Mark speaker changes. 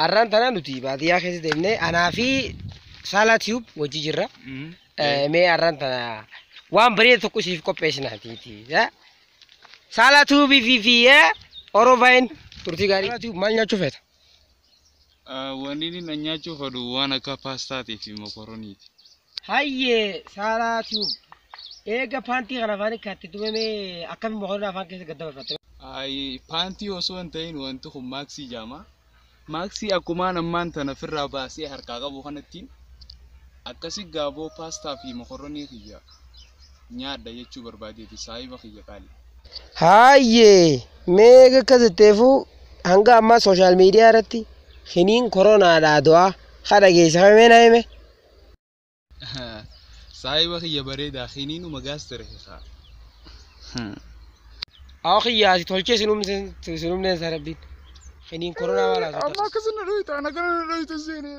Speaker 1: Arraan tana nuti baadiyyaa keessa deemnee anaa fi Saalaa Tiyuub wajji jirra. Mee arraan tana waan bareeda tokko siif qopheessinaati. Saalaa Tiyuubii fi Oroo Vaayin turtii gaarii. Saalaa Tiyuub, maal nyaachuu feeta?
Speaker 2: Wanni inni na nyaachuu fedhu waan akka paastaatii fi mokoroniiti.
Speaker 1: Hayyee Saalaa Tiyuub, eega paantii kana afaan kaatti dumamee akkamiin mokoronii afaan keessa gad dabarfatte?
Speaker 2: Paantii osoo hin ta'in wanti kun maaksii jedhama. Maaksii akkumaan ammaan tana ofirraa baasee harkaa qabu kanattiin akkasi gaaboo paastaa fi mokoronii kiyya nyaadha jechuu barbaadeeti, saahiba kiyya qaali.
Speaker 1: Hayyee, meeqa akkas jetteefuu hanga ammaa social media irratti hiniin koronaadhaa du'aa haadha geessa mee na hime?
Speaker 2: Saahiba kiyya bareedaa, hiniinuma gaastire haa.
Speaker 1: Haa kiyyaasi tolchee sinumneen sa rabbiin. Hiniin koronaa maal haasofta?
Speaker 2: Amma akkasina dhoyita, ana kana dhoyita seene.